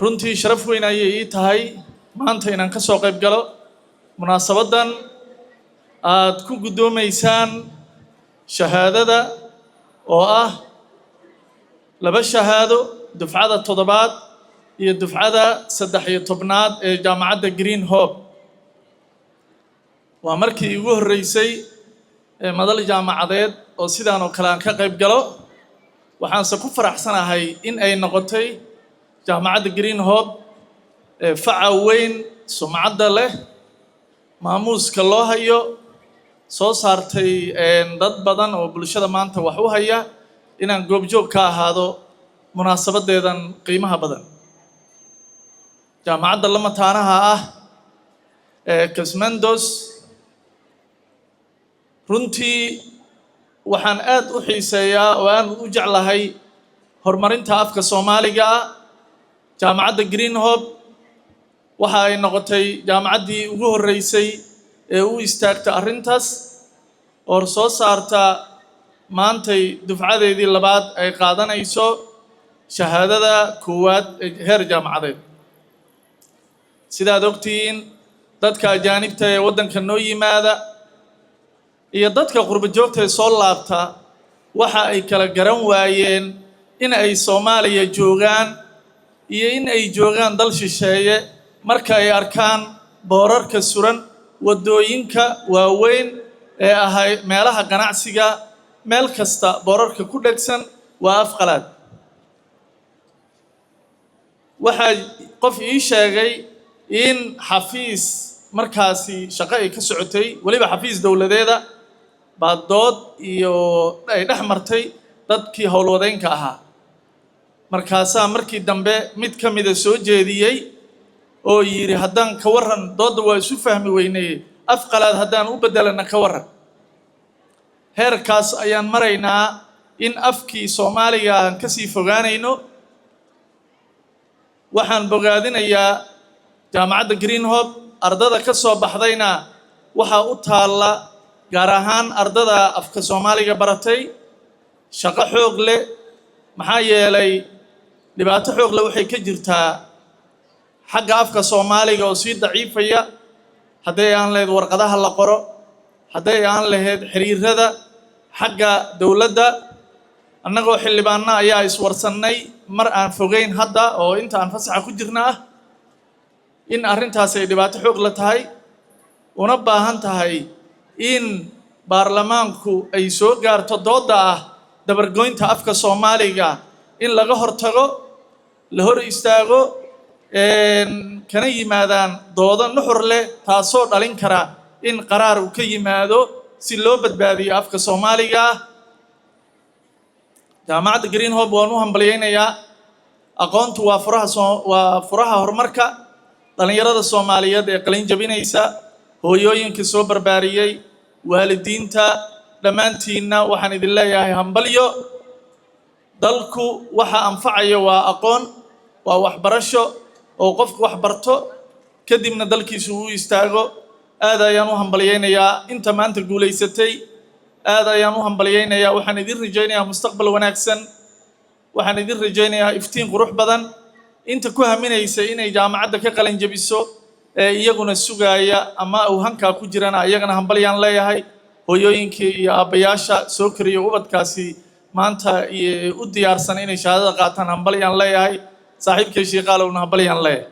Runtii sharaf weyn ayay ii tahay maanta inaan ka soo qayb galo munaasabaddan aad ku guddoomaysaan shahaadada, oo ah laba shahaado, dufcada toddobaad iyo dufcada 13aad ee Jaamacadda Green Hope. Waa markii igu horreysay ee madal jaamacadeed oo sidaan oo kale aan ka qayb galo. Waxaanse ku faraxsanahay in ay noqotay Jaamacadda Green Hope ee faca weyn, sumcadda leh, maamuuska loo hayo, soo saartay dad badan oo bulshada maanta wax u haya, inaan goobjoog ka ahaado munaasabaddeedan qiimaha badan. Jaamacadda la mataanaha ah ee Casmandos, runtii waxaan aad u xiiseeyaa oo aan u jeclahay horumarinta afka Soomaaliga ah. Jaamacadda Green Hope waxa ay noqotay jaamacaddii ugu horreysay ee u istaagta arrintaas oo soo saarta maantay dufcadeedii labaad ay qaadanayso shahaadada koowaad ee heer jaamacadeed. Sidaad ogtihiin, dadka ajaanibta ee waddanka noo yimaada iyo dadka qurbo joogta ee soo laabta waxa ay kala garan waayeen in ay Soomaaliya joogaan iyo in ay joogaan dal shisheeye marka ay arkaan boorarka suran waddooyinka waaweyn ee ahay meelaha ganacsiga. Meel kasta boorarka ku dhegsan waa af qalaad. Waxaa qof ii sheegay in xafiis markaasi shaqo ay ka socotay, weliba xafiis dowladeeda baa dood iyo ay dhex martay dadkii howlwadeynka ahaa. Markaasaa markii dambe mid ka mida soo jeediyey oo yidhi: "Haddaan ka warran, doodda waa isu fahmi weyneye, af qalaad haddaan u beddelana ka warran?" Heerkaas ayaan maraynaa in afkii Soomaaliga aan kasii fogaanayno. Waxaan bogaadinayaa Jaamacadda Green Hope. Ardada ka soo baxdayna waxaa u taalla, gaar ahaan ardada afka Soomaaliga baratay, shaqo xoog leh, maxaa yeelay dhibaato xoog leh waxay ka jirtaa xagga afka Soomaaliga oo sii daciifaya, hadday aan lahayd warqadaha la qoro, hadday aan lahayd xiriirada xagga dowladda. Annagoo xildhibaanna ayaa iswarsannay mar aan fogeyn hadda oo inta aan fasaxa ku jirna ah in arrintaasi ay dhibaato xoog la tahay, una baahan tahay in baarlamaanku ay soo gaarto doodda ah dabargoynta afka Soomaaliga, in laga hortago, la hor istaago, kana yimaadaan doodo nuxur leh, taasoo dhalin kara in qaraar uu ka yimaado si loo badbaadiyo afka Soomaaliga ah. Jaamacadda Green Hope waan u hambalyaynayaa. Aqoontu waa furaha soo waa furaha horumarka. Dhallinyarada Soomaaliyeed ee qalin jabinaysa, hooyooyinka soo barbaariyey, waalidiinta, dhammaantiinna waxaan idin leeyahay hambalyo. Dalku waxa anfacaya waa aqoon, waa waxbarasho, oo qofku wax barto, kadibna dalkiisu uu istaago. Aad ayaan u hambalyaynayaa inta maanta guulaysatay, aad ayaan u hambalyaynayaa. Waxaan idin rajaynayaa mustaqbal wanaagsan, waxaan idin rajaynayaa iftiin qurux badan. Inta ku haminaysa inay jaamacadda ka qalin jabiso ee iyaguna sugaaya ama uu hankaa ku jirana, iyagana hambalyaan leeyahay. Hooyooyinkii iyo aabbayaasha soo koriya ubadkaasi maanta u diyaarsan inay shahaadada qaataan, hambalyaan leeyahay. Saaxiibkay Shiiqaalowna hambalyaan leeyahay.